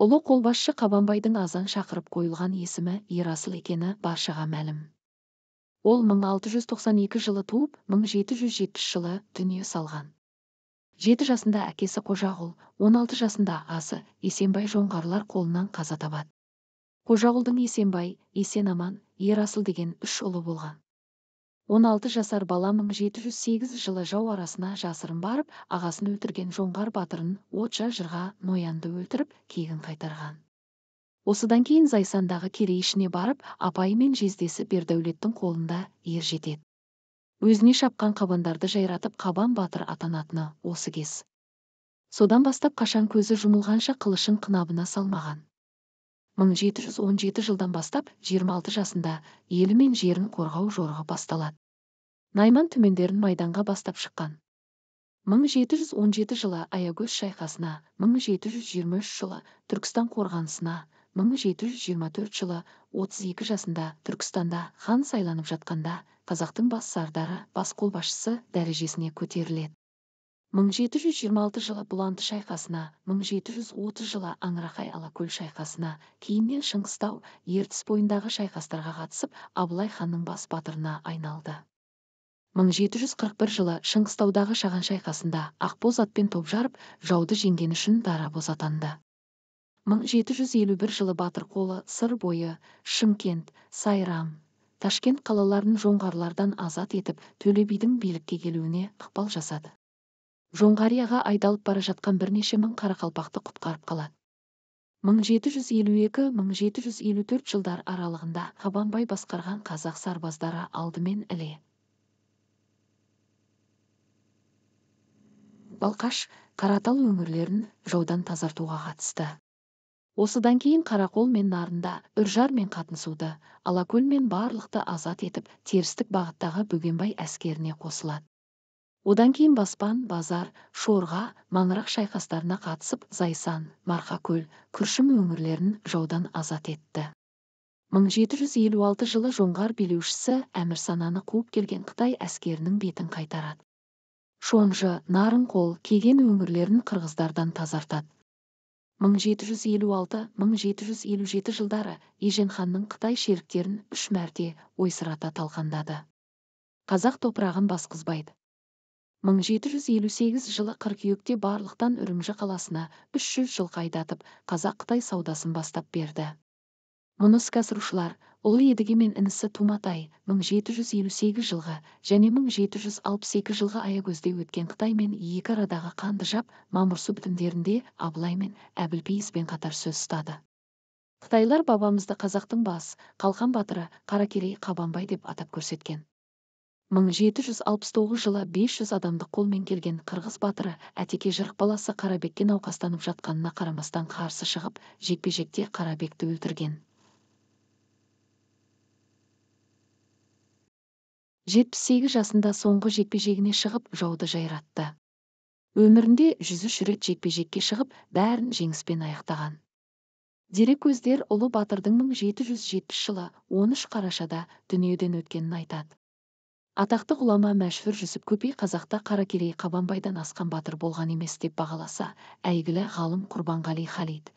Ұлы қолбасшы Қабанбайдың азан шақырып қойылған есімі Ерасыл екені баршаға мәлім. Ол 1692 жылы туып, 1770 жылы дүние салған. 7 жасында әкесі Қожағұл, 16 жасында ағасы Есенбай жоңғарлар қолынан қаза табады. Қожағұлдың Есенбай, Есенаман, Ерасыл деген үш ұлы болған. 16 жасар бала 1708 жылы жау арасына жасырын барып, ағасын өлтірген жоңғар батырын Отжа жырға Ноянды өлтіріп, кегін қайтарған. Осыдан кейін Зайсандағы Керей ішіне барып, апайы мен жездесі Бердәулеттің қолында ер жетеді. Өзіне шапқан қабандарды жайратып, Қабан батыр атанатыны осы кез. Содан бастап қашан көзі жұмылғанша қылышын қынабына салмаған. 1717 жылдан бастап 26 жасында елі мен жерін қорғау жорығы басталады. Найман түмендерін майданға бастап шыққан. 1717 жылы Аягөз шайқасына, 1723 жылы Түркістан қорғанысына, 1724 жылы 32 жасында Түркістанда хан сайланып жатқанда қазақтың бас сардары, бас қолбасшысы дәрежесіне көтеріледі. 1726 жылы Бұланты шайқасына, 1730 жылы Аңырақай Алакөл шайқасына, кейіннен Шыңғыстау, Ертіс бойындағы шайқастарға қатысып, Абылай ханның бас батырына айналды. 1741 жылы Шыңғыстаудағы Шаған шайқасында ақбоз атпен топ жарып, жауды жеңгені үшін дарабоз атанды. 1751 жылы батыр қолы Сыр бойы, Шымкент, Сайрам, Ташкент қалаларын жоңғарлардан азат етіп, Төле бидің билікке келуіне ықпал жасады. Жоңғарияға айдалып бара жатқан бірнеше мың қарақалпақты құтқарып қалады. 1752-1754 жылдар аралығында Қабанбай басқарған қазақ сарбаздары алдымен Іле, Балқаш, Қаратал өңірлерін жаудан тазартуға қатысты. Осыдан кейін Қарақол мен Нарында, Үржар мен Қатынсуды, Алакөл мен Барлықты азат етіп, терістік бағыттағы Бөгенбай әскеріне қосылады. Одан кейін Баспан, Базар, Шорға, Маңырақ шайқастарына қатысып, Зайсан, Марқакөл, Күршім өңірлерін жаудан азат етті. 1756 жылы жоңғар билеушісі Әмірсананы қуып келген Қытай әскерінің бетін қайтарады. Шонжы, Нарынқол, Кеген өңірлерін қырғыздардан тазартады. 1756-1757 жылдары Ежен ханның Қытай шеріктерін үш мәрте ойсырата талқандады. Қазақ топырағын басқызбайды. 1758 жылы қыркүйекте Барлықтан Үрімжі қаласына 300 жылқы айдатып, қазақ-қытай саудасын бастап берді. Мұны іске асырушылар ұлы Едіге мен інісі Туматай 1758 жылғы және 1762 жылғы Аягөзде өткен Қытай мен екі арадағы қанды жап Мамырсу бітімдерінде Абылай мен Әбілпейізбен қатар сөз ұстады. Қытайлар бабамызды қазақтың бас, қалқан батыры Қаракерей Қабанбай деп атап көрсеткен. 1769 жылы 500 адамдық қолмен келген қырғыз батыры Әтеке жырық баласы Қарабекке науқастанып жатқанына қарамастан қарсы шығып, жекпе-жекте Қарабекті өлтірген. 78 жасында соңғы жекпе-жегіне шығып, жауды жайратты. Өмірінде 103 рет жекпе-жекке шығып, бәрін жеңіспен аяқтаған. Дереккөздер ұлы батырдың 1770 жылы 13 қарашада дүниеден өткенін айтады. Атақты ғұлама Мәшһүр Жүсіп Көпей қазақта Қаракерей Қабанбайдан асқан батыр болған емес деп бағаласа, әйгілі ғалым Құрбанғали Халид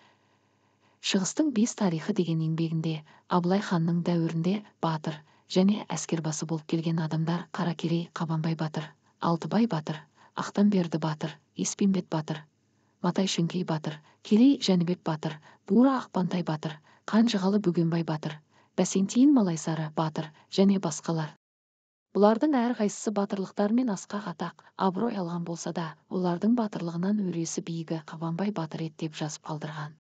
Шығыстың бес тарихы деген еңбегінде Абылай ханның дәуірінде батыр және әскербасы болып келген адамдар Қаракерей Қабанбай батыр, Алтыбай батыр, Ақтамберді батыр, Еспенбет батыр, Матай Шөңкей батыр, Керей Жәнібек батыр, Бура Ақпантай батыр, Қанжығалы Бөгенбай батыр, Бәсентиін Малайсары батыр және басқалар. Бұлардың әрқайсысы батырлықтарымен асқақ атақ, абырой алған болса да, олардың батырлығынан өресі биігі Қабанбай батыр еді деп жазып қалдырған.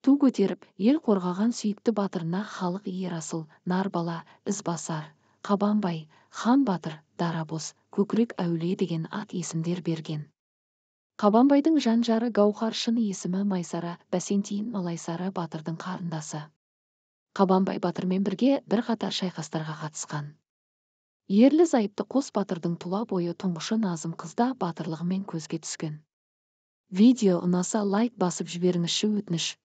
Ту көтеріп, ел қорғаған сүйікті батырына халық Ерасыл, Нарбала, Ізбасар, Қабанбай, Хан батыр, Дарабоз, Көкірек әулие деген ат есімдер берген. Қабанбайдың жан жары Гауһар шын есімі Майсара, Бәсентиін Малайсары батырдың қарындасы. Қабанбай батырмен бірге бірқатар шайқастарға қатысқан. Ерлі зайыпты қос батырдың тұла бойы тұңғышы Назым қызда батырлығымен көзге түскен. Видео ұнаса лайк басып жіберіңізші, өтініш.